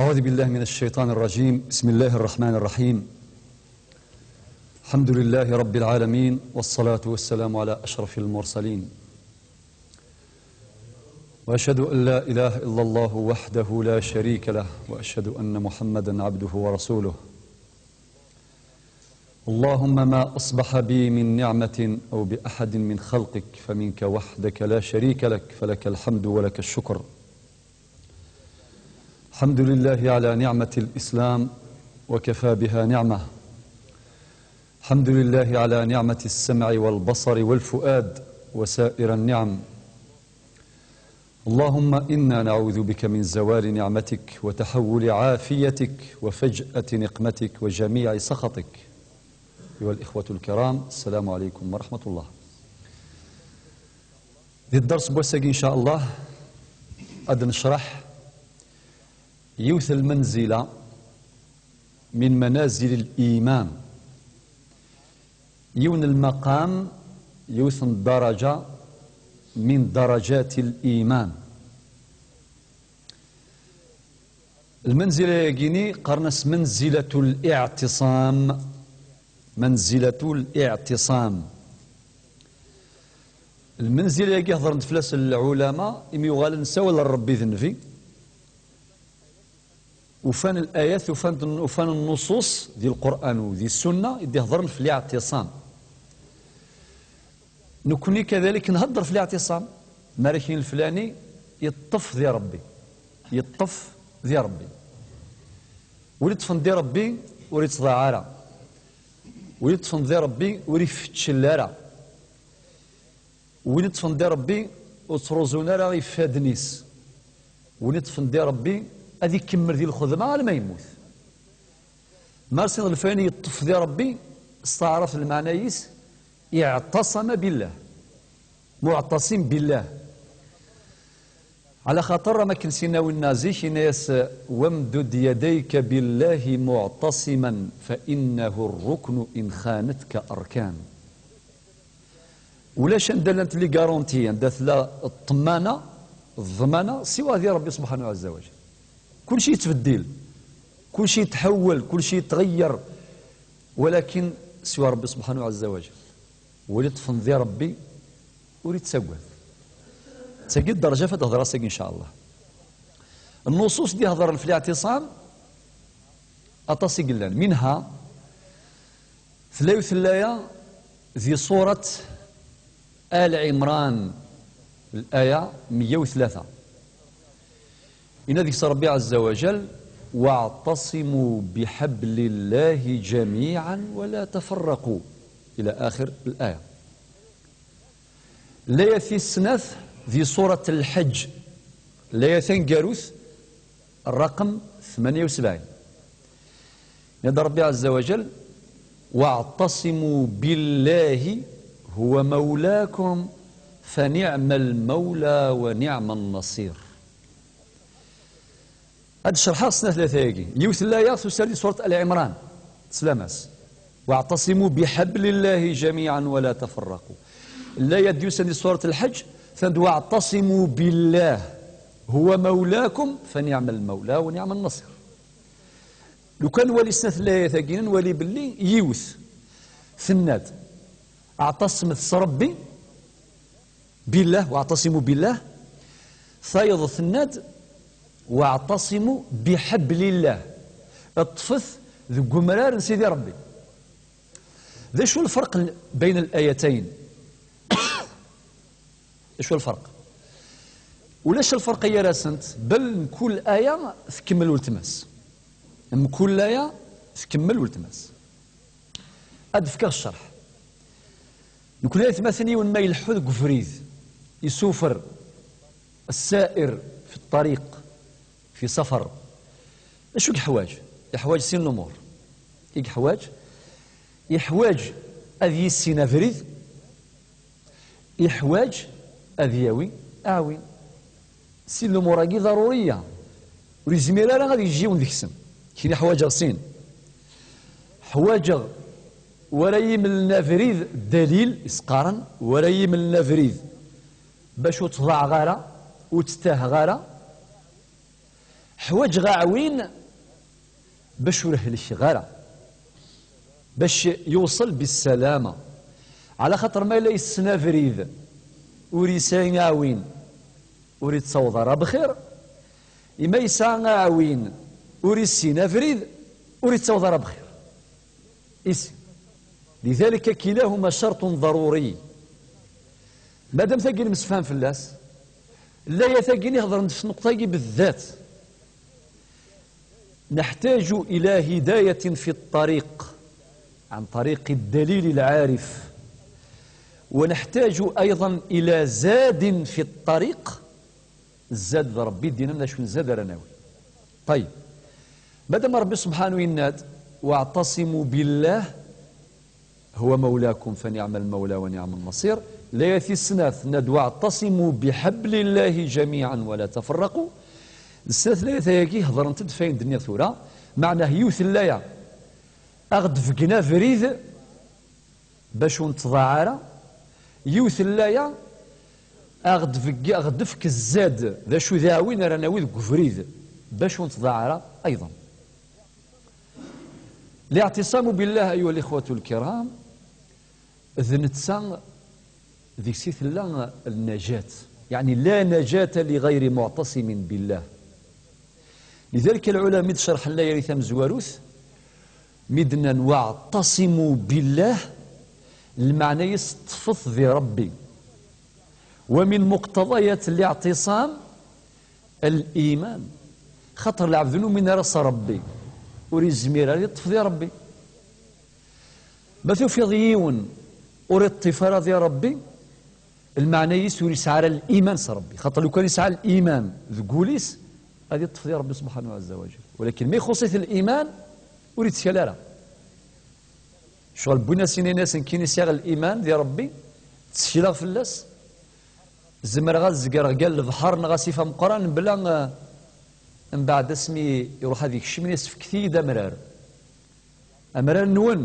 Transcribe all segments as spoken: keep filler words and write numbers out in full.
أعوذ بالله من الشيطان الرجيم. بسم الله الرحمن الرحيم. الحمد لله رب العالمين، والصلاة والسلام على أشرف المرسلين، وأشهد أن لا إله إلا الله وحده لا شريك له، وأشهد أن محمدا عبده ورسوله. اللهم ما أصبح بي من نعمة أو بأحد من خلقك فمنك وحدك لا شريك لك، فلك الحمد ولك الشكر. الحمد لله على نعمة الإسلام، وكفى بها نعمة. الحمد لله على نعمة السمع والبصر والفؤاد وسائر النعم. اللهم إنا نعوذ بك من زوال نعمتك وتحول عافيتك وفجأة نقمتك وجميع سخطك. أيها الإخوة الكرام، السلام عليكم ورحمة الله. Di dders n wass-agi, إن شاء الله, ad necreḥ yiwet n lmenzila من منازل الإيمان. Yiwen n lmaqam, yiwet n ddaraja من درجات الإيمان. Lmenzila-yagini qqaren-as منزلة الاعتصام. منزلة الاعتصام. Lmenzila-yagi hedren-d fell-as lɛulama, imi uɣalen ssawalen Ṛebbi d Nnbi. Ufan l-ayat, ufan, ufan nnuṣuṣ di Lqur'an u di Ssunna i d-ihedren f liɛtiṣam. Nekni kadalik nhedder f liɛtiṣam. Marakin leflani yeṭṭef di Ṛebbi. Yeṭṭef di Ṛebbi. Win iṭṭfen di Ṛebbi ur ittḍaɛ ara. Win iṭṭfen di Ṛebbi ur ifeccel ara. Win iṭṭfen di Ṛebbi ur ttruẓun ara ifadden-is. Win iṭṭfen di Ṛebbi ad ikemmel di lxedma alma yemmut. Mar sin lfayen yeṭṭef di Ṛebbi, s taɛrabt lmeɛna-is, اعتصم بالله. معتصم بالله. Ɛla xaṭer, am akken s-yenna winna zik, yenna-yas: وامدد يديك بالله معتصما فإنه الركن إن خانتك أركان. Ulac anda llant les garanties, anda tella ṭṭmana, ḍḍmana, siwa di Ṛebbi subḥanahu ɛezza wa jell. Kulci yettbeddil, kulci yettḥawal, kulci yettɣeyyer, walakin siwa Ṛebbi subḥanahu ɛezza wa jell. Win iṭṭfen di Ṛebbi ur ittagad. D tagi ddreǧa f ad d-hedreɣ ass-agi, إن شاء الله. Nnuṣuṣ d-ihedren f liɛtiṣam aṭas i yellan. منها, tella yiwet n laya di surat Al Ɛimran, laya meyya u tlata. Yenna deg-s Ṛebbi ɛezza wa jell: واعتصموا بحبل الله جميعا ولا تفرقوا. إلى آخر الآية. Laya tis snat di surat Lḥeǧǧ, laya taneggarut, rraqem tmanya u sebɛin. Yenna-d Ṛebbi ɛezza wa jell: واعتصموا بالله هو مولاكم فنعم المولى ونعم النصير. Ad d-cerḥeɣ snat layat-agi. Yiwet n laya tusa di surat Al Ɛimran, teslam-as: واعتصموا بحبل الله جميعا ولا تفرقوا. Laya d-yusan di surat Lḥeǧǧ, tenna-d: واعتصموا بالله هو مولاكم فنعم المولى ونعم النصير. Lukan nwali snat layat-agi, nwali belli yiwet tenna-d: اعتصموا s Ṛebbi, بالله، واعتصموا بالله. Tayeḍ tenna-d: واعتصموا بحبل الله. Ṭṭfet deg umrar n Sidi Ṛebbi. D acu lferq بين الآيتين? D acu lferq? Ulac lferq gar-asent, bal mkul aya tkemmel weltma-s. Mkul aya tkemmel weltma-s. Ad d-fkeɣ ccerḥ. Nekni aytmaten, yiwen ma ileḥḥu deg ubrid, isufer السائر في الطريق في سفر, d acu i yeḥwaǧ? Yeḥwaǧ sin lumuṛ i yeḥwaǧ. Yeḥwaǧ ad yissin abrid, yeḥwaǧ ad yawi aɛwin. Sin lumuṛ-agi ḍaruriya, ur yezmir ara ad yeǧǧ yiwen deg-sen. Kini ḥwaǧeɣ sin. Ḥwaǧeɣ wara yimlen abrid, dalil, i s-qqaren, wara yimlen abrid bac ur ttḍaɛeɣ ara, ur ttaheɣ ara. Ḥwaǧeɣ aɛwin bac ur helkeɣ ara, bac yewṣel bissalama. Ɛla xaṭer ma yella yessen abrid ur yesɛi aɛwin, ur yettaweḍ ara bxir. Ima yesɛa aɛwin ur yessin abrid, ur yettaweḍ ara bxir. Is. لذلك كلاهما شرط ضروري. Madam tagi nemsefham fell-as, layat-agi ihedren-d f tneqṭa-agi beddat. نحتاج إلى هداية في الطريق عن طريق الدليل العارف، ونحتاج أيضا إلى زاد في الطريق. Zzad d Ṛebbi, ddin-am d acu n zzad ara nawi. Ṭayyeb. Madam Ṛebbi subḥanu yenna-d: واعتصموا بالله هو مولاكم فنعم المولى ونعم النصير. Layat tis snat tenna-d: واعتصموا بحبل الله جميعا ولا تفرقوا. D snat layat-agi hedrent-d f ayen d-nniɣ tura. Meɛna yiwet n laya a ɣ-d-beggen abrid bac ur nettḍaɛa ara. Yiwet n laya a ɣ-d-begg-, a ɣ-d-tefk zzad, d acu d aɛwin ara nawi deg ubrid bac ur nettḍaɛa ara ayḍen. الاعتصام بالله أيها الإخوة الكرام, d netta deg-s i tella lnajat. Yeɛni, لا نجاة لغير معتصم بالله. Lidalik, lɛulama mi d-cerḥen layat-agi tamezwarut, mi d-nnan: واعتصموا بالله, lmeɛna-yas ṭṭfet di Ṛebbi. ومن مقتضيات الاعتصام الإيمان. Xaṭer lɛebd ur numin ara s Ṛebbi, ur yezmir ara ad yeṭṭef di Ṛebbi. Ma tufiḍ yiwen ur iṭṭif ara di Ṛebbi, lmeɛna-yis ur yesɛi ara liman s Ṛebbi. Xaṭer lukan yesɛa liman deg wul-is, ad yeṭṭef di Ṛebbi subḥanahu ɛezza wa jal. Walakin ma ixuṣ-it liman, ur yettkal ara. Ccɣel wwin-as, ini-as: nekkini sɛiɣ liman di Ṛebbi, ttekleɣ fell-as, zemreɣ ad zegreɣ gar lebḥer neɣ asif ameqqran, mebla, eh, mbeɛd asmi iruḥ ad ikcem, ini-as: fket-iyi-d amrar. Amrar-nwen,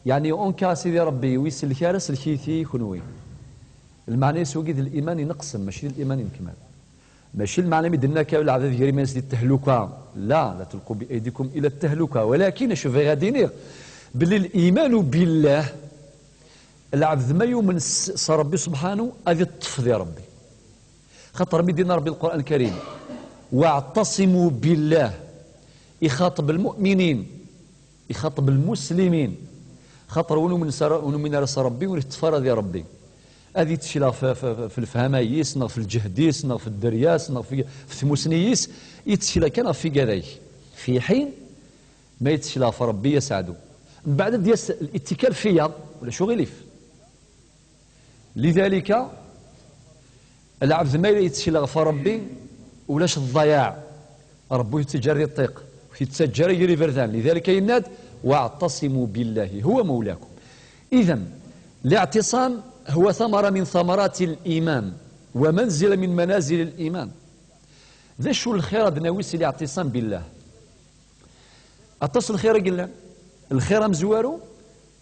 yeɛni, unka a Sidi Ṛebbi, wi sellek ara, sellket-iyi kenwi. Lmeɛna-is wagi d liman ineqsen, mačči d liman inekmal. Mačči lmeɛna mi d-nenna akka lɛebd ad ger iman-is di tehluka. La, لا تلقوا بأيديكم إلى التهلكة. Walakin acu bɣiɣ ad iniɣ, belli الإيمان بالله, lɛebd ma yumen s, s Ṛebbi subḥanu, ad iṭṭef di Ṛebbi. Xaṭer mi d-yenna Ṛebbi Lqur'an Lkarim: واعتصموا بالله, ixaṭeb lmu'minin, ixaṭeb lmuslimin. Xaṭer ur numin s ara, ur numin ara s Ṛebbi, ur iteṭṭef ara di Ṛebbi. Ad ittekleɣ f, f, f, f lefhama-yis, neɣ f lǧehd-is, neɣ f dderya-s, neɣ f, f tmusni-yis, ittekla kan ɣef igad-ik. Fi ḥin ma ittekleɣ f Ṛebbi, ya saɛdu. Mbeɛd ad d-yas littikal fiyya, ulac uɣilif. Lidalika, lɛebd ma yella yettkel ɣef Ṛebbi, ulac ḍḍayaɛ. Ṛebbi ur yettaǧǧa ara di ṭṭiq, ur yettaǧǧa ara gar iberdan. Lidalika yenna-d: واعتصموا بالله هو مولاكم. إذن، الاعتصام هو ثمرة من ثمرات الإيمان، ومنزلة من منازل الإيمان. D acu lxir ad nawi si الاعتصام بالله؟ Aṭas n lxir i yellan. Lxir amezwaru,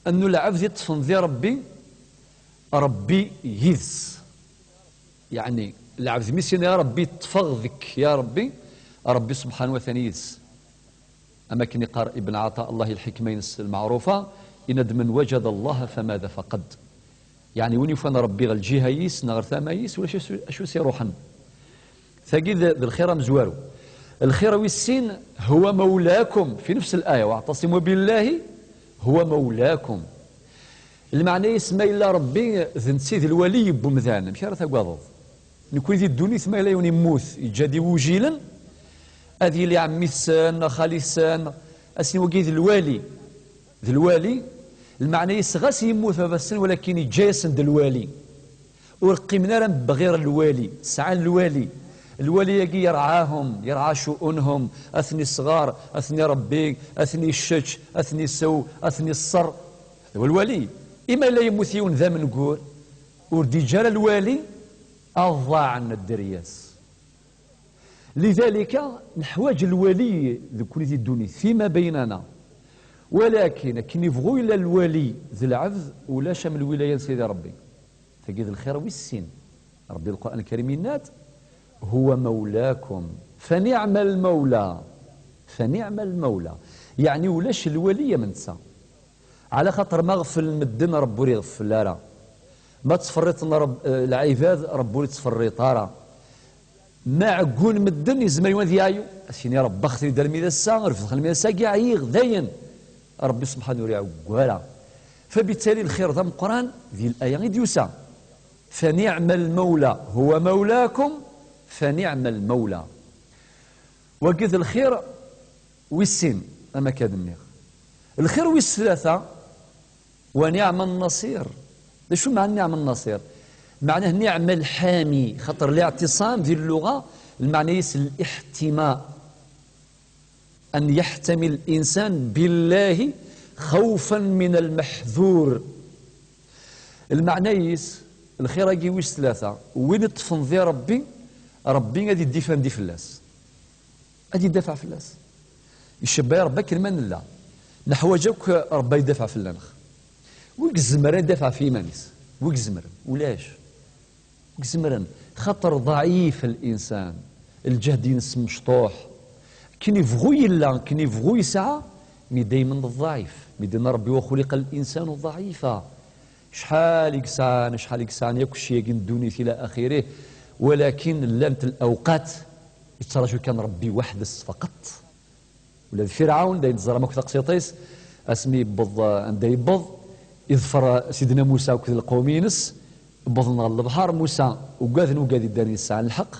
annu lɛebd iṭṭfen di Ṛebbi, Ṛebbi yid-s. Yeɛni, lɛebd mi s-yenna: ya Ṛebbi, ṭṭfeɣ deg-k, ya Ṛebbi, Ṛebbi subḥanahu wa taɛala yid-s. Am akken iqqar Ibn Ɛaṭa, Allah i lḥikma-ines lmeɛrufa, yenna-d: من وجد الله فماذا فقد. Yeɛni, win yufan Ṛebbi ɣer lǧiha-yis neɣ ɣer tama-yis, ulac acu, acu s-iruḥen. Tagi d, d lxir amezwaru. Lxir wis sin: هو مولاكم. في نفس الآية: واعتصموا بالله هو مولاكم. Lmeɛna-yis, ma yella Ṛebbi d netta i d lwali n wemdan, amek ara tagadeḍ? Nekni di ddunit, ma yella yiwen yemmut, yeǧǧa-d igujilen, ad yili ɛemmi-tsen, neɣ xali-tsen, ad s-nini wagi d lwali. D lwali, lmeɛna-yis ɣas yemmut baba-tsen, walakin yeǧǧa-yasen-d lwali. Ur qqimen ara bɣir lwali, sɛan lwali. Lwali-agi yerɛahum, yerɛa cu'unhum, ad ten-isɣer, ad ten-iṛebbi, ad ten-iccečč, ad ten-isew, ad ten-isser. D lwali. Ima yella yemmut yiwen d amengur, ur d-yeǧǧa ara lwali, ad ḍaɛen dderya-s. Lidalika, neḥwaǧ lwali deg nekni di ddunit, fima baynana. Walakin, akken ibɣu yella lwali d lɛebd, ulac am lwilaya n Sidi Ṛebbi. Tagi d lxir wis sin. Ṛebbi Lqur'an Lkarim yenna-d: هو مولاكم. Faniɛma lmawla. Faniɛma lmawla. Yeɛni ulac lwali am netta. Ɛla xaṭer ma ɣeflen medden, Ṛebbi ur iɣeffel ara. Ma ttferriṭen Ṛeb-, eh, lɛibad, Ṛebbi ur ittferriṭ ara. Ma ɛeggun medden, yezmer yiwen ad yeɛyu. Ad s-yini Ṛebbi, axet-iyi-d armi d ass-a, refdex almi d ass-agi, ɛyiɣ, dayen. Ṛebbi subḥanahu ur iɛeggu ara. Fabittali lxir d ameqqran di laya i d-yusa. Faniɛma lmawla, huwa mawlakum, faniɛma lmawla. Wagi d lxir wis sin, am akka d-nniɣ. Lxir wis tlata, wa niɛma nnaṣir. D acu meɛna niɛma nnaṣir? Meɛnah niɛma lḥami, xaṭer liɛtiṣam di lluɣa, lmeɛna-is liḥtima. An yeḥtami linsan billahi xawfan min almeḥdur. Lmeɛna-is, lxir-agi wis tlata, win iṭṭfen di Ṛebbi, Ṛebbi ad iddifandi fell-as. Ad idafeɛ fell-as. Icebba Ṛebbi akken ma nella. Neḥwaǧ akk Ṛebbi ad idafeɛ fell-aneɣ. Wi izemren ad idafeɛ ɣef yiman-is? Wi izemren? Ulac. Wi izemren? Xaṭer ḍɛif linsan. Lǧehd-ines mecṭuḥ. Akken ibɣu yella, akken ibɣu yesɛa, mi daymen d ḍɛif. Mi d-yenna Ṛebbi: "Wa xuliqa linsanu ḍɛifa." Acḥal i yesɛan, acḥal i yesɛan yakk cci-agi n ddunit ila axirih, walakin llant lawqat yettraǧu kan Ṛebbi weḥd-s faqeṭ. Ula d Firɛawn, d ayen teẓram akk taqsiṭ-is, asmi yewweḍ, eh, anda yewweḍ, iḍfer, eh, Sidna Musa akked lqawm-ines, wwḍen ɣer lebḥer, Musa ugaden ugad iddan yesɛan lḥeqq,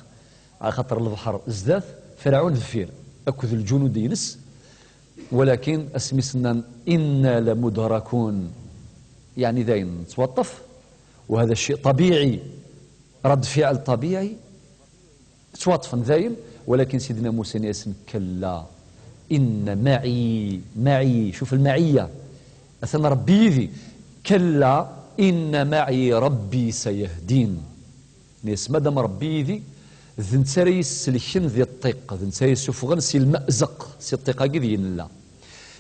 axaṭer lebḥer zdat, Firɛawn deffir, akked lǧunud-ines, walakin asmi s-nnan: "Inna lamudrakun." Yeɛni dayen nettwaṭṭef, وهذا شيء طبيعي، رد فعل طبيعي. Ttwaṭṭfen dayen, walakin Sidna Musa yenna-yasen: "Kalla, inna maɛi, maɛi, cuf lmaɛiyya, atan Ṛebbi yid-i. Kalla, inna maɛi Ṛebbi sayahdin." Yenna-yas: "Madam Ṛebbi yid-i, d netta ara yi-isselken di ṭṭiq, d netta ara yi-issufɣen si lmeɛzeq, si ṭṭiq-agi deg i nella."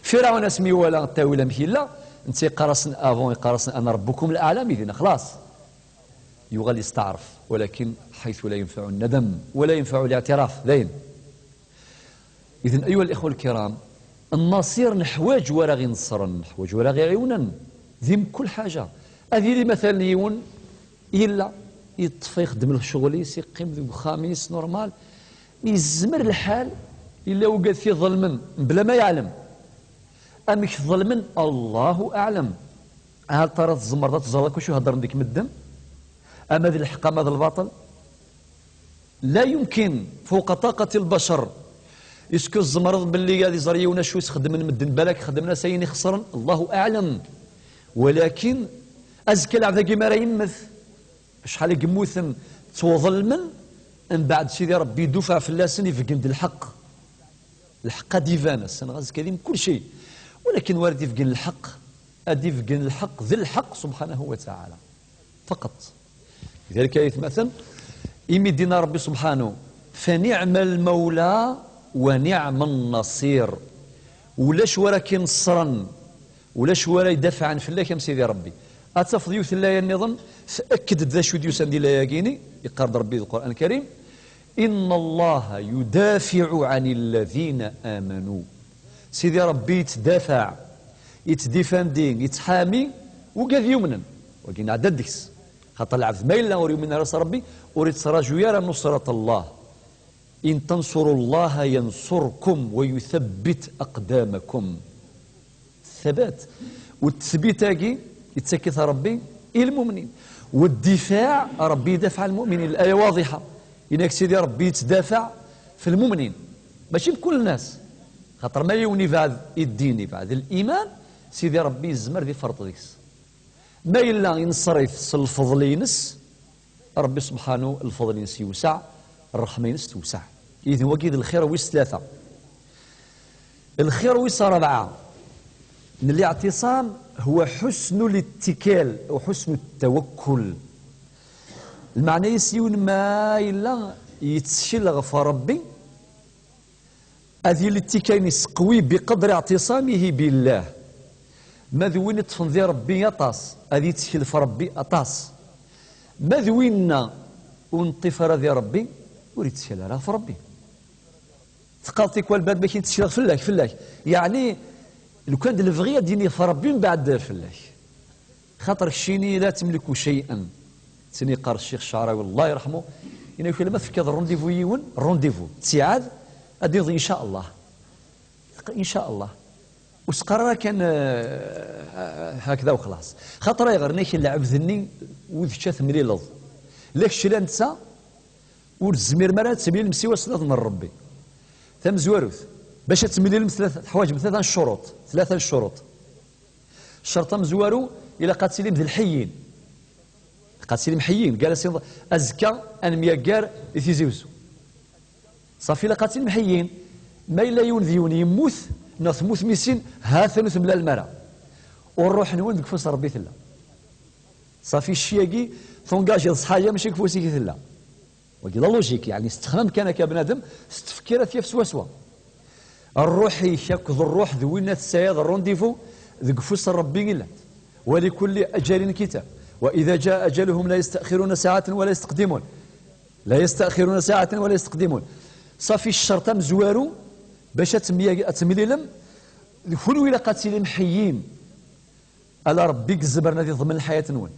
Firɛun asmi iwala ttawil amek yella, netta yeqqar-asen: "Avant", yeqqar-asen: "Ana Ṛebbukum l-aɛla", mi dinna xlaṣ. Yuɣal yesteɛref, walakin ḥaytu la yenfaɛu nnadam, wala yenfaɛu liɛtiraf, dayen. Idan, ayuha lixwa lkiram, nnaṣir neḥwaǧ wara ɣ-ineṣṣren, neḥwaǧ wara ɣ-iɛiwnen, di mkul ḥaǧa. Ad yili, matalan, yiwen yella, yeṭṭef, ixeddem lecɣel-is, iqqim deg uxxam-is, normal. Mi yezmer lḥal, yella wigad t-iḍelmen, mebla ma yeɛlem. Amek ḍelmen? Allahu aɛlam. Hal tara tzemreḍ ad teẓreḍ akk acu heddren deg medden? Ama d lḥeqq, ama d lbaṭel? La yumkin, fawqa ṭaqati lbacar. Est-ce que tzemreḍ belli ad iẓer yiwen acu i s-xedmen medden, balak xedmen-as ayen ixesren? Allahu aɛlam. Walakin, azekka lɛebd-agi mi ara yemmet, acḥal i yemmuten ttwaḍelmen, mbeɛd Sidi Ṛebbi idufeɛ fell-asen, ibeggen-d lḥeqq. Lḥeqq ad d-iban, ass-a neɣ azekka, di mkul cay. Walakin wara d-ibeggen lḥeqq, ad d-ibeggen lḥeqq d lḥeqq, subḥanahu wa taɛala. Faqeṭ. Lidalik ay atmaten, imi d-yenna Ṛebbi subḥanahu: "Fa niɛma lmawla wa niɛma nnaṣir." Ulac wara k-ineṣṣren, ulac wara idafɛen fell-ak am Sidi Ṛebbi. Ad tafeḍ yiwet n laya nniḍen tأkked-d d acu i d-yusan di laya-agi-ni, yeqqar-d Ṛebbi di Lqur'an Lkarim: "Inna Allaha yudafiɛu ɛani lladina amanu." Sidi Ṛebbi yettdafaɛ, yettdifandi, yettḥami wigad yumnen. Wagi nɛedda deg-s. Xaṭer lɛebd ma yella ur yumin ara s Ṛebbi, ur ittraǧu ara nusrat Allah. "In tanṣuru Allaha yanṣurkum wa yuthabbit aqdamakum." Thabat. U tthbit-agi yettak-it Ṛebbi i lmumnin. U ddifaɛ, Ṛebbi idafeɛ ɛan lmumnin. Laya waḍiḥa. Yenna-k Sidi Ṛebbi yettdafaɛ f lmumnin. Mačči mkul nnas. Xaṭer ma yiwen ibɛed i ddin, ibɛed liman, Sidi Ṛebbi yezmer ad iferṭ deg-s. Ma yella ineṣṣer-it s lfeḍl-ines, Ṛebbi subḥanu, lfeḍl-ines yewseɛ, ṛṛeḥma-ines tewseɛ. Idan wagi d lxir wis tlata. Lxir wis ṛebɛa n liɛtiṣam huwa ḥusnu littikal u ḥusnu ttawakkul. Lmeɛna-is, yiwen ma yella yettkel ɣef Ṛebbi, ad yili ttikal-ines qwi biqadri iɛtiṣamihi billah. Ma d win iṭṭfen di Ṛebbi aṭas, ad yettkel f Ṛebbi aṭas. Ma d winna ur neṭṭif ara di Ṛebbi, ur yettkel ara ɣef Ṛebbi. Teqqareḍ tikwal bad makin ttekleɣ fell-ak, fell-ak. Yeɛni, lukan d lebɣi ad d-yini ɣef Ṛebbi mbeɛd fell-ak. Xaṭer keččini la temliku cay'an. Ttini yeqqar Ccix Ccɛrawi, Allah yerḥmu, ini-ak, ma tefkiḍ rendez-vous yiwen, rendez-vous, ttiɛad, ad d-iniḍ, in ca Allah. In ca Allah. Ur s-qqar ara kan, eh, hakda u xlaṣ. Xaṭer ayɣer? Ini-ak, lɛebd-nni wid kečč ad temlileḍ, la kečč la netta, ur tezmirem ara ad temlilem siwa s nnad n Ṛebbi. Tamezwarut, bac ad temlilem tlata, teḥwaǧem tlata n ccuruṭ, tlata n ccuruṭ. Ccerṭ amezwaru, ilaq ad tilim d lḥeyyin. Ilaq ad tilim ḥeyyin, gar-asen, azekka ad nemyaggar di Tizi Wezzu. Ṣafi, ilaq ad tilim ḥeyyin. Ma yella yiwen d yiwen yemmut, neɣ temmut mmi-s-in, ha-t-an ur temlalem ara. U ṛṛuḥ-nwen deg ufus n Ṛebbi tella. Ṣafi, cci-agi, tungajiḍ ṣṣḥaya, mačči deg ufus-ik i tella. Wagi la logique, yeɛni s texmam kan akka bnadem, s tfekkir ad t-yaf swaswa. Ṛṛuḥ-ik akked ṛṛuḥ d winna tesɛiḍ rendez-vous deg ufus n Ṛebbi i llant. ولكل أجل كتاب وإذا جاء أجلهم لا يستأخرون ساعة ولا يستقدمون. لا يستأخرون ساعة ولا يستقدمون. Ṣafi, ccerṭ amezwaru bac ad temya-, ad temlilem, d kunwi ilaq ad tilim ḥeyyin. Ala Ṛebbi i izemren ad iḍmen lḥayat-nwen.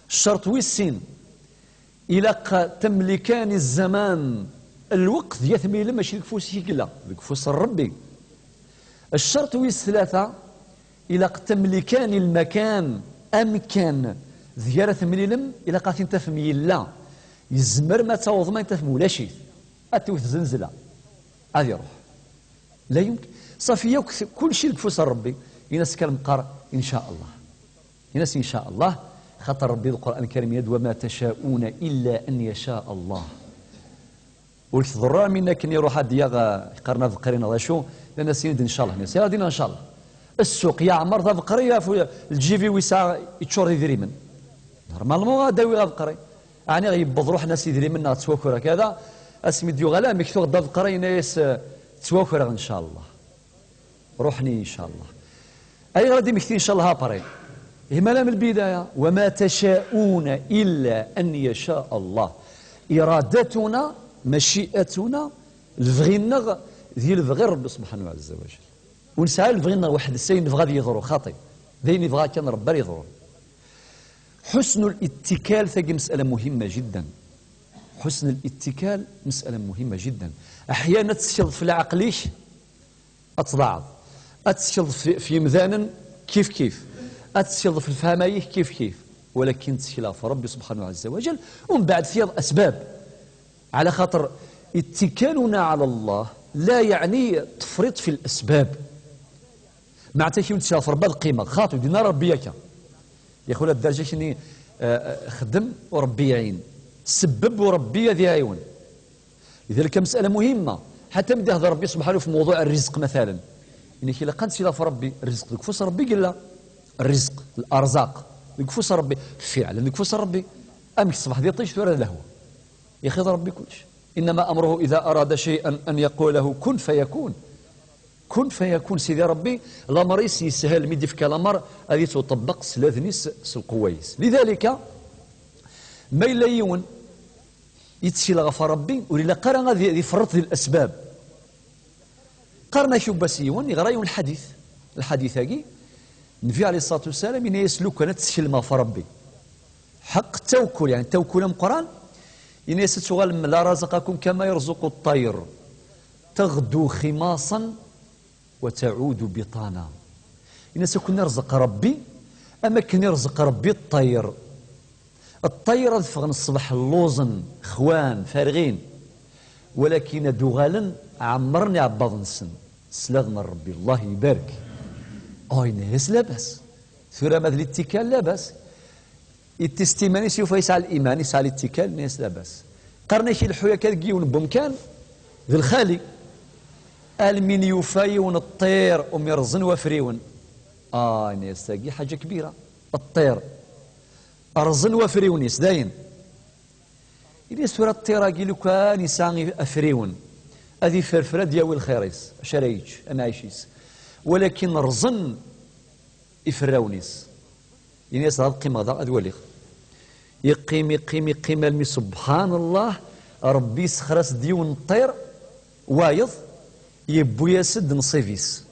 Ccerṭ wis sin, ilaq tamlikani zzaman, lweqt deg-i ad temlilem, mačči deg ufus-ik i yella, deg ufus n Ṛebbi. Ccerṭ wis tlata, ilaq tamlikani lmakan, amkan deg ara temlilem, ilaq ad t-in-tafem yella. Yezmer ma ad tawḍem ad t-in-tafem ulac-it. Ad tewwet zenzla. Ad iṛuḥ. La yumkin. Ṣafi, yakk t-, kulci deg ufus n Ṛebbi. Ini-as kan meqqar, in ca Allah. Ini-as, in ca Allah. Xaṭer Ṛebbi di Lqur'an Lkarim yenna-d, وما تشاءون إلا أن يشاء الله. Ur k-tḍurr ara mi akken iṛuḥ ad d-yaɣ, eh, qqaren abeqri neɣ d acu, nnan-as, ini-d, in ca Allah. Ini-as, ɣad ini, in ca Allah. Ssuq yeɛmer d abeqri, ɣef lǧib-iw yesɛa, yeččur d idrimen. Normalement, ad d-awiɣ abeqri. Ɛni yewweḍ ruḥen-as idrimen neɣ ttwakreɣ kada, asmi d-yuɣal, amek tuɣ-d abeqri, yenna-yas, eh, ttwakreɣ, in ca Allah. Ruḥen-iyi, in ca Allah. Ayɣer ad d-imekti, in ca Allah, après? Ihi ma la من البداية, وما تشاءون إلا أن يشاء الله. إرادتنا، مشيئتنا, lebɣi-nneɣ, d lebɣi n Ṛebbi subḥanahu ɛezza wa jell. Ur nesɛi ara lebɣi-nneɣ weḥd-s, ayen nebɣa ad yeḍru, xaṭi. D ayen yebɣa kan Ṛebbi ara yeḍrun. حسن الاتكال, tagi مسألة مهمة جدا. حسن الاتكال مسألة مهمة جدا. أحيانا ad tettkleḍ f lɛeql-ik, ad tḍaɛeḍ. Ad tettkleḍ f, f yemdanen, kif kif. Ad tettkleḍ f lefhama-ik, kif kif. Walakin ttkel ɣef Ṛebbi subḥanahu ɛezza wa jell, u mbeɛd tyaḍ asbab. على خاطر اتكالنا على الله لا يعني تفريط في الأسباب. Meɛna-k ur d-tecɛef Ṛebbi ad qqimeɣ, xaṭi, d-yenna Ṛebbi akka. Yaxula ddarǧa-k-nni, eh, eh, xdem u Ṛebbi iɛin. Sebbeb u Ṛebbi ad iɛiwen. لذلك مسألة مهمة. Ḥatta mi d-ihder Ṛebbi subḥanahu f mewḍuɛ ṛṛizq, matalan. Ini-k ilaq ad nsileɣ f Ṛebbi, ṛṛizq deg ufus n Ṛebbi i yella. Ṛṛizq, الأرزاق, deg ufus n Ṛebbi. Fiɛlen deg ufus n Ṛebbi. Amek ṣṣbeḥ d iṭij, tura d lehwa. Ixeḍ Ṛebbi kullec. إنما أمره إذا أراد شيئا أن يقول له كن فيكون. كن فيكون. Sidi Ṛebbi, lameṛ-is yeshel, mi d-ifka lameṛ, ad yettwaṭebbeq s ladn-is, s lqewwa-is. لذلك, ma yella yiwen yettkel ɣef Ṛebbi, ur ilaq ara ad, ad iferreṭ di lasbab. Qqaren-ak yiwwas yiwen, yeɣra yiwen lḥadit. Lḥadit-agi, Nnbi ɛalayhi ṣṣalatu wassalam, yenna-yas, lukan ad tetteklem ɣef Ṛebbi, حق التوكل, yeɛni التوكل ameqqran, yenna-yas, ad tuɣalem, لا رزقكم كما يرزق الطير تغدو خماصا وتعود بطانا. Yenna-yas, ad ken-irẓeq Ṛebbi am akken irẓeq Ṛebbi ṭṭayr. Ṭṭayr ad ffɣen ṣṣbeḥ lluẓen, xwan, ferɣin, walakin ad d-uɣalen ɛemmren iɛebbaḍ-nsen. Sslad n Ṛebbi, Allah ibarek. Oh, yenna-yas, labas. Tura ma d littikal, labas. Ittis iman-is, yufa yesɛa liman, yesɛa littikal, yenna-yas, labas. Qqaren-ak ileḥḥu akka deg yiwen n wemkan, d lxali. Almi n yufa yiwen ṭṭir umi rẓen wafriwen. Ah, yenna-yas, tagi ḥaǧa kbira. Ṭṭir. Rẓen wafriwen-is, dayen. Ini-as, tura ṭṭir-agi lukan yesɛa afriwen, ad iferfer, ad d-yawi lxir-is, acu ara yečč, anɛic-is. Walakin rẓen iferrawen-is. Ini-as, ad qqimeɣ da, ad waliɣ. Iqqim, iqqim, iqqim, almi, subḥan Allah, Ṛebbi yessexr-as-d yiwen n ṭṭir, Wayeḍ yewwi-yas-d nnṣib-is.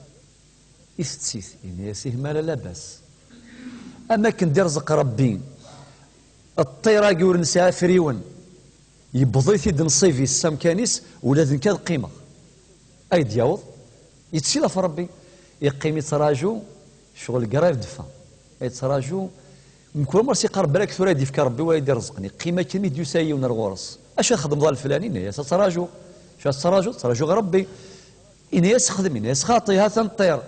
Itett-it, yenna-yas: "Ih, ma ala labas." Am akken d-irẓeq Ṛebbi ṭṭir-agi ur nesɛi afriwen, yewweḍ-it-id nnṣib-is s amkan-is, ula d nekk ad qqimeɣ. Ay d-yaweḍ, yettkel ɣef Ṛebbi, yeqqim yettraǧu, ccɣel grave de faim. Yettraǧu, mkul ma s-iqqar: "Balak tura ad d-yefk Ṛebbi wala ad d-irẓeqni." Yeqqim akken mi d-yusa yiwen ar ɣur-s. "Acu ad txedmeḍ a leflani?" Yenna-yas: "Ad ttraǧuɣ." "Acu ad ttraǧuḍ?" "Ttraǧuɣ Ṛebbi." Yenna-yas: "Xdem." Yenna-yas: "Xaṭi, ha-t-an ṭṭir."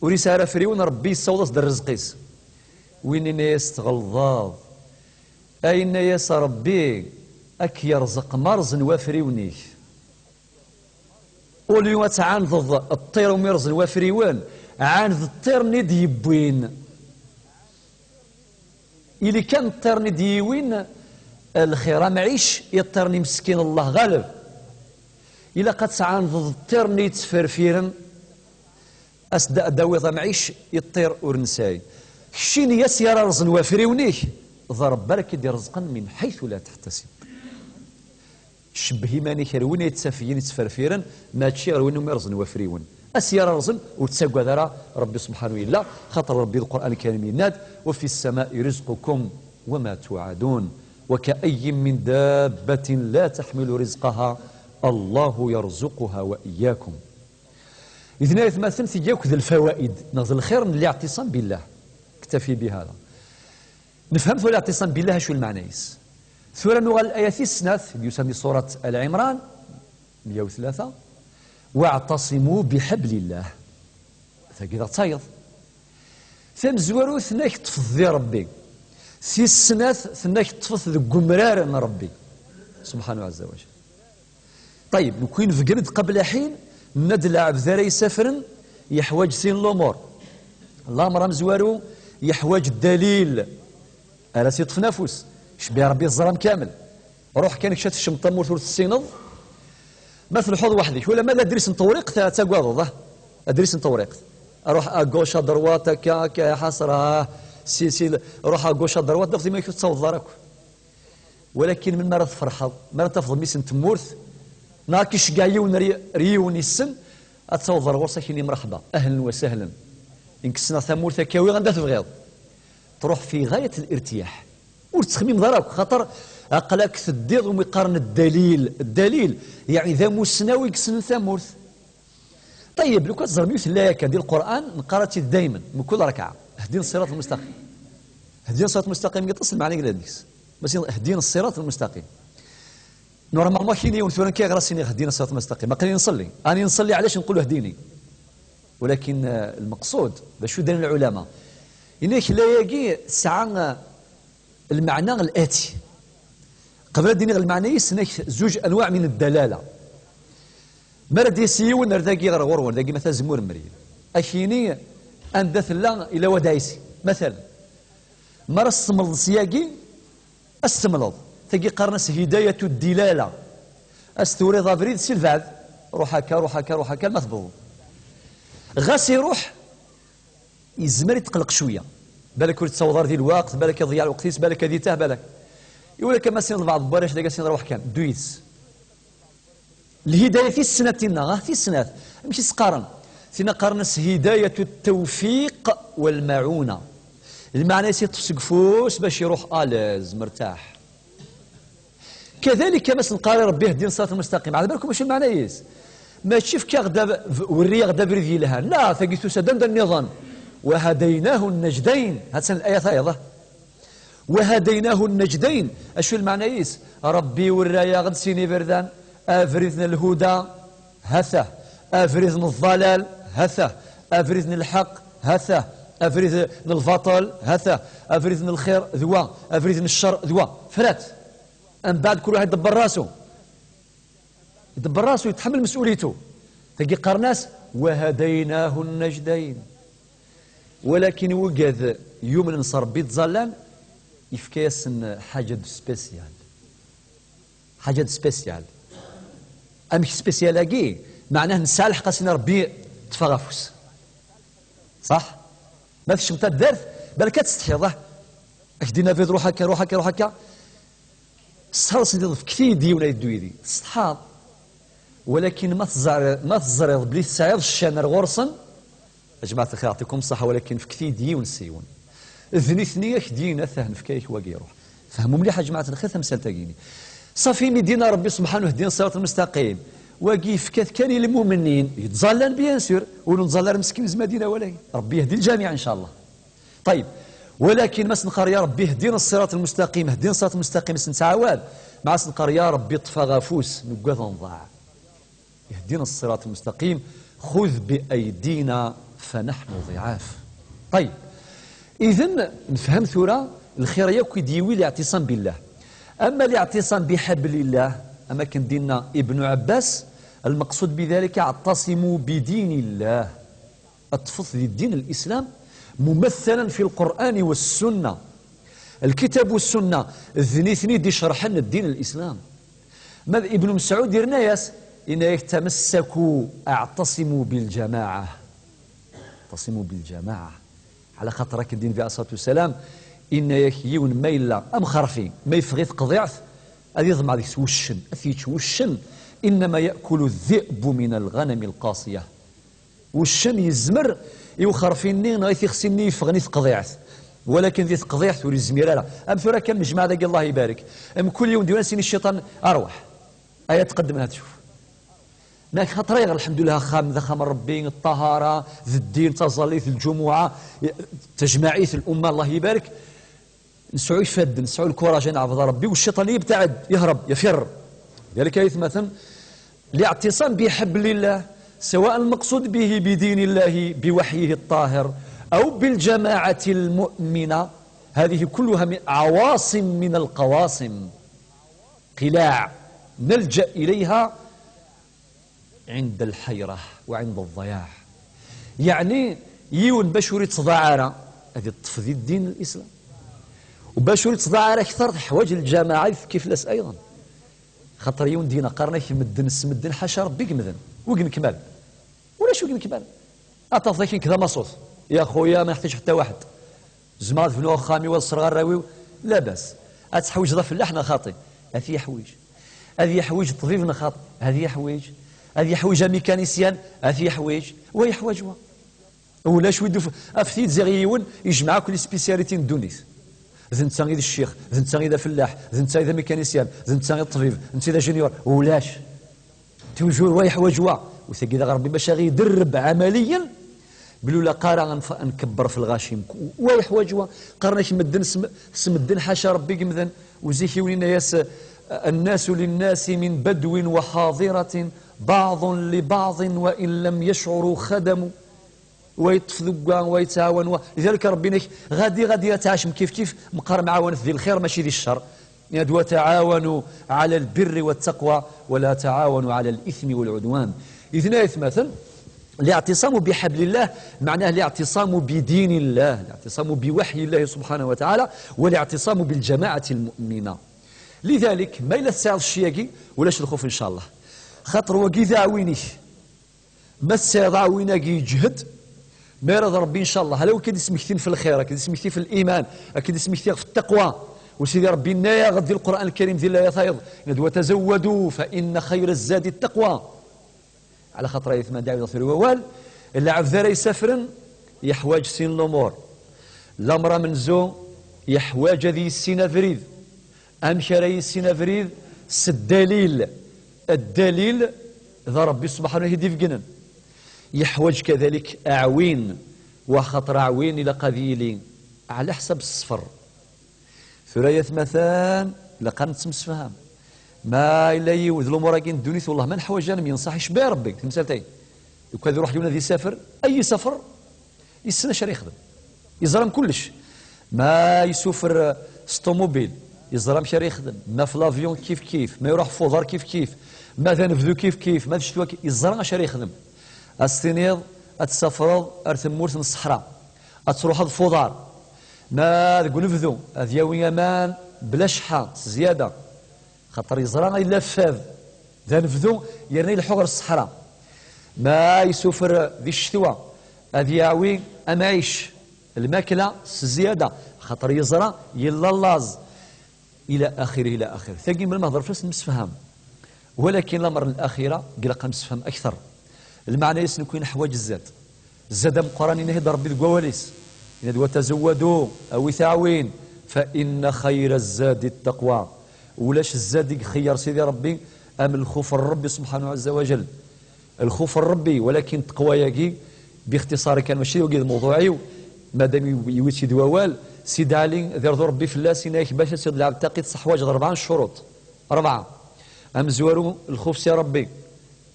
Ur yesɛi ara afriwen, Ṛebbi yessaweḍ-as-d rrezq-is. Win yenna-yas: "Tɣelḍeḍ." Ay yenna-yas Ṛebbi, ad k-yerẓeq marẓ n wafriwen-ik. Au lieu ad tɛandeḍ ṭṭir umi rẓen wafriwen, ɛaned ṭṭir-nni d-yewwin. Ili kan ṭṭir-nni d-yiwin lxir, amɛic i ṭṭir-nni meskin, Allah ɣaleb. Ilaq ad tɛandeḍ ṭṭir-nni yettferfiren, as-d-, ad d-tawiḍ amɛic i ṭṭir ur nesɛi. Keččini a s-yara rẓen wafriwen-ik, d Ṛebbi ara k-id-irezqen min ḥaytu la teḥtasib. Cebbeh iman-ik ar win yettafgen, yettferfiren, mačči ar win umi rẓen wafriwen. A s-yara rẓen, ur ttagad ara, Ṛebbi subḥanahu yella, xaṭer Ṛebbi Lqur'an Lkarim yenna-d: "وفي السماء رزقكم وما توعدون وكأين من دابة لا تحمل رزقها الله يرزقها وإياكم." Idan ay atmaten, tigi akk d lfawaid, neɣ d lxir n liɛtisam billah. Ktafi bihada. Nefhem tura liɛtisam billah acu lmeɛna-is. Tura nuɣal aya tis snat, i d-yusan di surat Al Imran, meyya u tlata: "واعتصموا بحبل الله." Tagi d tayeḍ. Tamezwarut, tenna-k ṭṭfet di Ṛebbi. Tis snat, tenna-k ṭṭfet deg umrar n Ṛebbi subḥanahu ɛazza wa jal. Ṭayyeb, nekk win bgen-d qabla ḥin, nenna-d lɛebd ara isafren yeḥwaǧ sin lumuṛ. Lameṛ amezwaru, yeḥwaǧ ddalil ara s-iṭṭfen afus. Cbi Ṛebbi teẓram kamel. Ruḥ kan kečč ad tekcmeḍ tamurt ur tessineḍ. Ma telḥuḍ weḥd-k, wala ma d adris n tewriqt ad tagadeḍ, ah, adris n tewriqt. Ruḥ à gauche, à droite, akka, akka, ya ḥasra, ah, si, si, ruḥ à gauche, à droite, tafeḍ iman-ik ur tettawḍeḍ ara akk. Walakin melmi ara tferḥeḍ? Mi ara tafeḍ mmi-s n tmurt, neɣ ad k-iceggeɛ yiwen ar y-, ar yiwen yessen, ad tawḍeḍ ar ɣur-s, ad k-yini: "Mreḥba, ahlen wa sahlen. Nekk ssneɣ tamurt, ad k-awiɣ anda tebɣiḍ." Truḥ fi ɣayat al-irtiyaḥ. Ur tettxemmimeḍ ara akk, xaṭer aql-ak teddiḍ umi qqaren ddalil. Ddalil, yeɛni d amussnaw i yessnen tamurt. Ṭayyeb, lukan teẓrem yiwet n laya kan di Lqur'an, neqqar-tt-id daymen, mkul rakɛa: "Hdina ṣṣiraṭ al-mustaqim." "Hdina ṣṣiraṭ al-mustaqim", yeṭṭes lmeɛna yellan deg-s. Mačči "Hdina ṣṣiraṭ al-mustaqim". Normalement, kini yiwen tura nekk iɣer as-iniɣ "Hdina ṣṣiraṭ al-mustaqim", aql-i nṣelli. Ani nṣelli, ɛlac nqulu "Hdini"? Walakin, eh, lmeqsud, d acu d-nnan lɛulama? Ini-ak layagi tesɛa, eh, lmeɛna lati. Qbel ad d-iniɣ lmeɛna-is, nek zuǧ anwaɛ min ddalala. Mi ara d-yas yiwen ar dagi ɣer ɣur-wen, dagi ma tazemmur mri, ad k-yini anda tella ila wad ɛisi. Matalan, mi ara s-temleḍ syagi, ad s-temleḍ. Tagi qqaren-as hidayatu ddilala. Ad s-turiḍ abrid si lbeɛd. Ruḥ akka, ruḥ akka, ruḥ akka, ma tebḍeḍ. Ɣas iruḥ, yezmer itqelleq cwiya. Balak ur yettaweḍ ara di lweqt, balak iḍeyyeɛ lweqt-is, balak ad itah, balak. Iwala kan ma s-tiniḍ lbeɛḍ n warrac, dagi ad s-tiniḍ ruḥ kan, ddu yid-s. Lhidaya tis snat tinna, ah, tis snat. Amek i s-qqaren? Tinna qqaren-as hidayatu ttawfiq wal maɛuna. Lmeɛna-is, iṭṭef seg ufus bac iruḥ à l'aise, mertaḥ. Kadalika, ma s-neqqar i Ṛebbi: "Hdina ṣṣiraṭ al-mustaqim", ɛad balkum acu lmeɛna-is? Mačči efk-aɣ-d ab-, werri-yaɣ-d abrid yelhan. La, tagi tusa-d anda nniḍen. "Wa hadaynahu n-najdayn." Ha-tt-an laya tayeḍ. "Wa hadaynahu n-najdayn." Acu lmeɛna-is? Ṛebbi werra-yaɣ-d sin iberdan. Abrid n lhuda, ha-t-ah. Abrid n ḍḍalal, ha-t-ah. Abrid n lḥeqq, ha-t-ah. Abrid n lbaṭel, ha-t-ah. Abrid n lxir, d wa. Abrid n ccer, d wa. Frat. Mbeɛd kul waḥed iḍebber rasu. Iḍebber rasu, yetḥemmel mes'ulitu. Tagi qqaren-as: "Wa hadaynahu n-najdayn." Walakin wigad yumnen s Ṛebbi ttẓallan, yefka-yasen ḥaǧa d spécial. Ḥaǧa d spécial. Amek spécial-agi? Meɛnah nesɛa lḥeqq ad s-nini Ṛebbi ṭṭef-aɣ afus. Ṣaḥ? Ma tekcem taddart, balak ad tsetḥiḍ, ah. Ak-d-in abrid, ruḥ akka, ruḥ akka, ruḥ akka. Sḥerṣ-d, fket-iyi-d yiwen ad yeddu yid-i. Tsetḥaḍ. Walakin ma teẓriḍ, ma teẓriḍ belli tesɛiḍ ccan ar ɣur-sen, a jmaɛt lxir, yeɛṭikum ṣṣeḥḥa, walakin fket-iyi-d yiwen s yiwen. D nitni ak-d-yini, atan fka-yak wagi, iruḥ. Fehmu mliḥ a jmaɛt lxir tamsalt-agi-ni. Ṣafi, mi d-yenna Rebbi subḥanahu, ihdina ṣṣirat lmustaqim, wagi yefka-t kan i lmumnin, yettẓallan bien sûr, ur nettẓalla ara meskin zmadina wala Rebbi yehdi lǧamiɛ, incallah. Ṭayeb, walakin ma s-neqqar ya Rebbi hdina ṣṣirat lmustaqim, hdina ṣṣirat lmustaqim, s-nettɛawad, ma s-neqqar ya Rebbi ṭṭef-aɣ afus, nuggad ad nḍaɛ. Ihdina ṣṣirat lmustaqim, xud bi aydina fa naḥnu ḍiɛaf. Ṭayeb, idan nefhem tura lxir yakk i d-yiwi liɛtisam billah. Ama liɛtisam biḥablillah, am akken d-inna Ibnu Ɛebbas, lmeqsud bidalika, اعتصموا بدين الله. Ad teṭṭfeḍ di ddin n Lislam, mumathalan fi Lqur'ani wa Ssunna. Lkitab wa Ssunna, d nitni i d-icerḥen ddin n Lislam. Ma d Ibnu Mesɛud, irna-yas, inna-yak, تمسكوا، اعتصموا بالجماعة. اعتصموا بالجماعة. Ɛla xaṭer akken d-inna Nnbi ɛalayhi ṣṣalatu wassalam, inna-yak, yiwen ma yella amxerfi, ma yeffeɣ-it teqḍiɛt, ad iḍmeɛ deg-s wuccen, ad t-yečč wuccen, إنما يأكل الذئب من الغنم القاصية. Wuccen yezmer i uxerfi-nni neɣ i tixsi-nni yeffɣen i teqḍiɛt, walakin di teqḍiɛt ur yezmir ara. Am tura kan nejmaɛ dagi, Allah ibarek, mkul yiwen d-yuran s-ini cciṭan, arwaḥ, aya tqeddem ad tcuf. Nek xaṭer ayɣer, lḥemdullah, axxam d axxam n Rebbi, ṭṭahara, d ddin, taẓallit, lǧumuɛa, tajmaɛit, lumma, Allah ibarek. Nesɛu ifadden, nesɛu lkuraǧ ad neɛbed Rebbi, u cciṭan yebtaɛed, yehreb, yefirr. Lidalik ay atmaten, الاعتصام بحبل الله، سواء المقصود به بدين الله بوحيه الطاهر أو بالجماعة المؤمنة، هذه كلها من عواصم من القواصم، قلاع نلجأ إليها عند الحيرة وعند الضياع. Yeɛni, yiwen bac ur ittḍaɛ ara, ad iṭṭef di ddin n Lislam. U bac ur ittḍaɛ ara kter, teḥwaǧ lǧamaɛa ad yettekki fell-as ayḍen. Xaṭer yiwen d-yenna, qqaren-ak medden s medden, ḥaca Rebbi i yemden. Wi yenekmal? Ulac wi yenekmal. Ad tafeḍ akken d amaṣut. Ya xuya, ma neḥtaǧ ḥetta waḥed. Zemreɣ ad bnuɣ axxam-iw, ad ṣṣreɣ arraw-iw, labas. Ad teḥwiǧeḍ afellaḥ neɣ xaṭi? Ad t-yeḥwiǧ. Ad yeḥwiǧ ṭṭbib neɣ xaṭi? Ad yeḥwiǧ. Ad yeḥwiǧ amikanisyan? Ad t-yeḥwiǧ. Wa yeḥwaǧ wa. Ulac wi d-uf-, afet-iyi-d ziɣ yiwen ijmeɛ akk les spécialités n ddunit. D netta i d ccix, d netta i d afellaḥ, d netta i d amikanisyan, d netta i d ṭṭbib, d netta i d ajiniyur. Ulac. Toujours wa yeḥwaǧ wa. U tagi d aɣ Rebbi bac aɣ-iderreb ɛamaliyen, belli ur ilaq ara ad nf-, ad nkebber f lɣaci. Wa yeḥwaǧ wa. Qqaren-ak medden s m-, s medden, ḥaca Rebbi i yemden. U zik yiwen yenna-yas, الناس للناس من بدو وحاضرة، بعض لبعض وإن لم يشعروا خدموا. Wa yeṭṭef deg wa, wa yettɛawan wa. Lidalik Rebbi inek, ɣadi, ɣadi ad tɛacem kif kif, meqqar mɛawanet di lxir, mačči di ccer. Yenna-d, وتعاونوا على البر والتقوى ولا تعاونوا على الإثم والعدوان. Idan ay atmaten, الاعتصام بحبل الله معناه الاعتصام بدين الله، الاعتصام بوحي الله سبحانه وتعالى، والاعتصام بالجماعة المؤمنة. Lidalik, ma yella tesɛiḍ cci-agi, ulac lxuf, incallah. Xaṭer wagi d aɛwin-ik. Ma tesɛiḍ aɛwin-agi yeǧhed, ma irad Rebbi, incallah, ala win ad k-id-ismektin f lxir, ad k-id-ismekti f liman, ad k-id-ismekti ɣef ttaqwa. U Sidi Rebbi yenna-yaɣ-d di Lqur'an Lkarim, di layat-a-yaḍ, yenna-d, وتزودوا فإن خير الزاد التقوى. Ɛla xaṭer ay atmaten, ɛiwdeɣ tura i wawal, lɛebd ara isafren yeḥwaǧ sin lumuṛ. Lameṛ amenzu yeḥwaǧ ad yissin abrid. Amek ara yissin abrid? S ddalil. Ddalil d Ṛebbi subḥanahu i t-id-ibegnen. Yeḥwaǧ kadalik aɛwin, waxaṭer aɛwin ilaq ad yili ɛla ḥsab ṣṣfer. Tura ay atmaten, ilaq ad nettemsefham. Ma yella yiwet d lumuṛ-agi n ddunit, wellah ma neḥwaǧ ara nemyenṣaḥ, icebba Ṛebbi, tamsalt-agi. Lukan ad iruḥ yiwen ad isafer, ay isafer, yessen acu ara yexdem. Yeẓra am kullec. Ma ysufer, eh, s ṭumubil, yeẓra amek ara yexdem. Ma f l'avion kif kif, ma iruḥ f uḍar kif kif, ma d anebdu kif kif, ma d ccetwa kif, yeẓra acu ara yexdem. Ad s-tiniḍ ad tsafreḍ ar tmurt n ṣṣeḥra, ad truḥeḍ f uḍar. Ma deg unebdu, ad yawi aman bla cceḥḥa, s zzyada. Xaṭer yeẓra yella fad d anebdu, yerna ileḥḥu ɣer ṣṣeḥra. Ma ysufer di ccetwa, ad yawi amɛic, lmakla s zzyada, xaṭer yeẓra yella laẓ, ila axirih, ila axirih. Tagi, melmi hḍer fell-as, nemsefham. Walakin lamer n laxira, ilaq ad nessefhem akter. Lmeɛna-is nekni neḥwaǧ zzad. Zzad ameqqran i yenna-t-id Rebbi deg wawal-is. Yenna-d: "Watazawwadu, awit aɛwin, fa inna xayra zzadi ttaqwa." Ulac zzad i ixeyyer Sidi Rebbi am lxuf n Rebbi subḥanahu ɛezza wa jell. Lxuf n Rebbi, walakin ttaqwa-yagi, bixtiṣar kan, mačči d wagi d lmewḍuɛ-iw, madam iw-, iwwi-tt-id wawal, Sidi Ɛli, ad irḍu Rebbi fell-as, yenna-yak bac ad tt-id-lɛeb taqit teḥwaǧeḍ rebɛa n ccuruṭ. Rebɛa. Amezwaru, lxuf si Rebbi.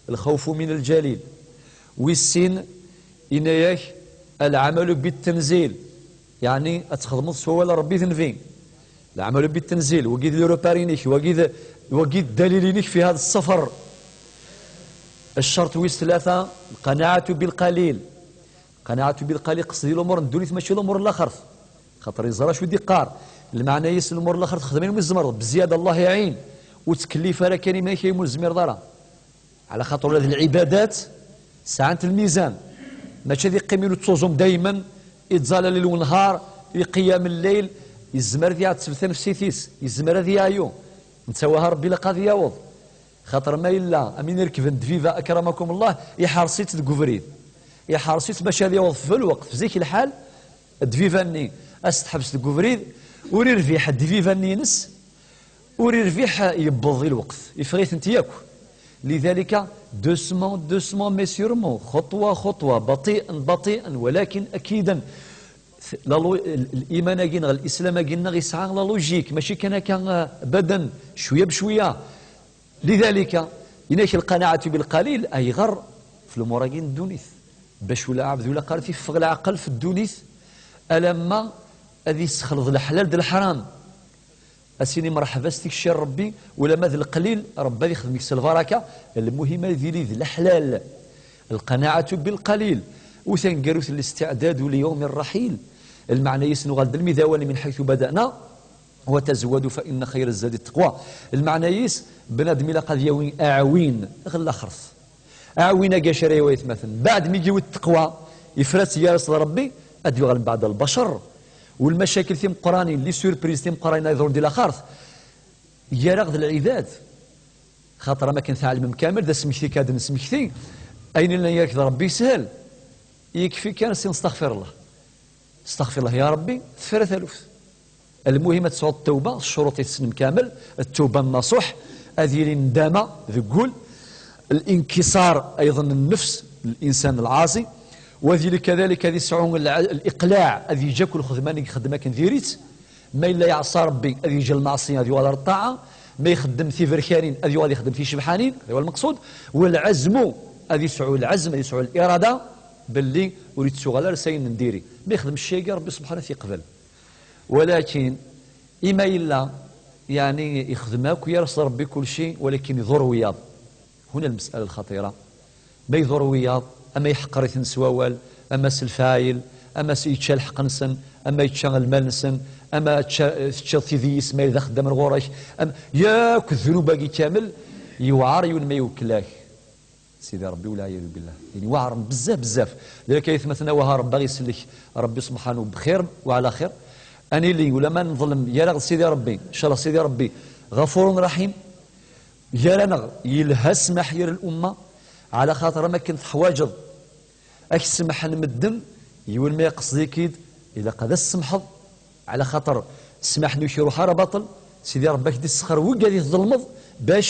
Lxawfu min lǧalil. Wis sin, yenna-yak: "Alɛamalu bittenzil." Yeɛni, ad txedmeḍ s wawal n Rebbi d nnbi. Lɛamalu bittenzil, wagi d l'Europa-inek, wagi d, wagi d ddalil-inek fi hada ssafar. Ccerṭ wis tlata, lqanaɛatu bilqalil. Lqanaɛatu bilqalil, qsed i lumuṛ n ddunit, mačči lumuṛ n laxert. Xaṭer yeẓra acu i d-iqqar. Lmeɛna-is, lumuṛ n laxert xdem ayen umi tzemreḍ, bziyada, Allah iɛin. Ur ttkellif ara kan iman-ik ayen ur tezmireḍ ara. Ɛla xaṭer ula d lɛibadat sɛant lmizan. Mačči ad iqqim ur ttuẓum daymen, ittẓalla lil wenhar, iqiyam lleyl, yezmer ad iɛetteb tanefsit-is, yezmer ad yeɛyu. Netta waha Rebbi ilaq ad yaweḍ. Xaṭer ma yella, am win irekben dviva, akramakum Allah, iḥers-itt deg ubrid. Iḥers-itt bac ad yaweḍ f lweqt, f zik lḥal, dviva-nni ad s-teḥbes deg ubrid, ur irbiḥ dviva-nni-ines, ur irbiḥ yewweḍ i lweqt, yeffeɣ-itent yakk. Lidalika, doucement, doucement, mais sûrement, خطوة خطوة, بطيئا بطيئا, walakin akidan. La lo-, l-, liman-agi neɣ lislam-agi neɣ yesɛa la logique, mačči kan akka, ah, abadan, cwiya bcwiya. Lidalika, yenna-k lqanaɛatu bilqalil, ayɣer f lumuṛ-agi n ddunit? Bac ula aɛebd ula qal tifeɣ leɛqel f ddunit, alamma ad yessexleḍ leḥlal d leḥram. Ad s-yini mreḥba s tikci n Rebbi, ulamma d leqlil, Rebbi ad ixdem deg-s lbaraka, lmuhim ad yili d leḥlal. Lqanaɛatu bilqalil, u taneggarut n listiɛdadu li yawmi rraḥil. Lmeɛna-is nuɣal-d almi d awal min ḥaytu bada'na, wa tazawwadu fa inna xayra zzadi ttaqwa. Lmeɛna-is, bnadem ilaq ad yawi aɛwin ɣer laxert. Aɛwin-agi acu ara yawi, aytmaten? Baɛd mi yiwi ttaqwa, ifra-tt gar-as d Rebbi, ad yuɣal mbeɛd lbacer. U lmacakil timeqqranin, les surprises timeqqranin ay iḍrun di laxert, gar-aɣ d lɛibad. Xaṭer am akken tɛelmem kamel, d asmekti kan ad d-nesmekti, ayen yellan gar-ak d Rebbi yeshel. Yekfi kan sin astaɣfirullah. Astaɣfirullah ya Rebbi, tefra taluft. Lmuhim ad tesɛuḍ ttawba, ccuruṭ i tessnem kamel, ttawba nnasuḥ, ad yili ndama deg wul, linkisar ayḍen n nnefs, linsan lɛaṣi, u ad yili kadalik ad yesɛu l-, liqlaɛ, ad yeǧǧ akk lxedma-nni i ixeddem akken diri-tt, ma yella yeɛṣa Rebbi ad yeǧǧ lmeɛṣi ad yuɣal ar ṭṭaɛa, ma ixeddem tiberkanin ad yuɣal ixeddem ticebḥanin, hada huwa lmeqsud, walɛezmu, ad yesɛu lɛezm, ad yesɛu lirada, belli ur yettuɣal ara s ayen n diri. Ma ixdem cci-agi, Rebbi subḥanahu ad t-yeqbel. Walakin, ima yella, yeɛni, ixdem akk, yers Rebbi kulci, walakin iḍur wiyaḍ. Huna lmes'ala lxaṭira. Ma iḍur wiyaḍ, ama iḥqer-iten s wawal, ama s lfayel, ama s yečča lḥeqq-nsen, ama yečča lmal-nsen, ama tečča-, teččiḍ tidi-is ma yella d axeddam n ɣur-k, am-, yakk ddnub-agi kamel, yewɛer yiwen ma iwekkel-ak Sidi Rebbi, walɛiyadu billah. Yani, weɛren bezzaf, bezzaf. Lidalik, ay atmaten, awaha Rebbi ad aɣ-isellek Rebbi subḥanahu bxir wa ɛla xir. Ad nili, ulamma neḍlem gar-aɣ d Sidi Rebbi, ncallah Sidi Rebbi ɣafurun raḥim, gar-aneɣ yelha ssmaḥ gar lumma, ɛla xaṭer am akken teḥwaǧeḍ ad k-semmḥen medden, yiwen ma iqsed-ik-id, ilaq ad as-tsemḥeḍ, ɛla xaṭer ssmaḥ-nni ur k-iruḥ ara baṭel. Sidi Rebbi ad k-d-issexxer wigad i tḍelmeḍ, bac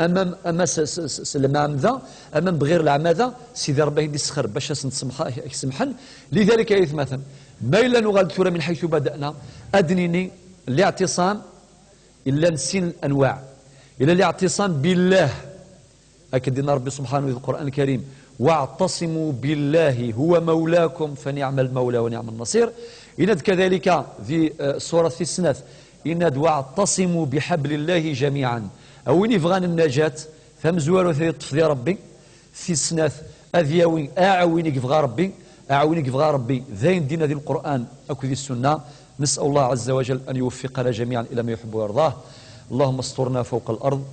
ama, ama s, s, s, s lmeɛmda, ama bɣir leɛmada, Sidi Rebbi ad k-d-issexxer bac ad sen-tsemḥ-, ad k-semḥen. Lidalik, ay atmaten, ma yella nuɣal-d tura min ḥaytu bada'na, ad d-nini liɛtisam, llan sin anwaɛ. Illa liɛtisam billah, akken d-yenna Rebbi subḥanahu di Lqur'an Lkarim: "Waɛtasimu billahi huwa mawlakum fa niɛmal mawla wa niɛman nasir." Yenna-d kadalika di, eh, surat tis snat, yenna-d: "Waɛtasimu biḥablillahi jamiɛan." A win ibɣan nnajat, tamezwarut ad yeṭṭef di Rebbi, tis snat ad yawi aɛwin i yebɣa Rebbi, aɛwin i yebɣa Rebbi d ayen d-yenna di Lqur'an akked di Ssunna. نسأل الله عز وجل أن يوفقنا جميعا إلى ما يحب ويرضاه. اللهم استرنا فوق الأرض،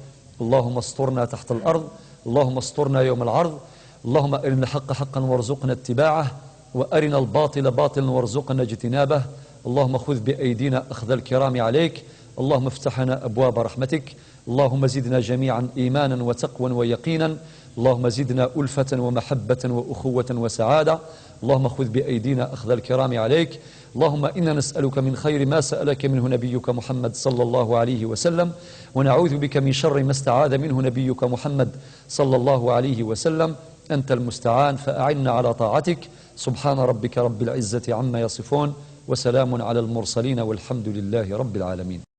اللهم استرنا تحت الأرض، اللهم استرنا يوم العرض، اللهم أرنا الحق حقا وارزقنا اتباعه، وأرنا الباطل باطلا وارزقنا اجتنابه. اللهم خذ بأيدينا أخذ الكرام عليك. اللهم افتح لنا أبواب رحمتك. اللهم زدنا جميعا إيمانا وتقوى ويقينا. اللهم زدنا ألفة ومحبة وأخوة وسعادة. اللهم خذ بأيدينا أخذ الكرام عليك. اللهم إنا نسألك من خير ما سألك منه نبيك محمد صلى الله عليه وسلم، ونعوذ بك من شر ما استعاذ منه نبيك محمد صلى الله عليه وسلم. أنت المستعان، فأعنا على طاعتك. سبحان ربك رب العزة عما يصفون، وسلام على المرسلين، والحمد لله رب العالمين.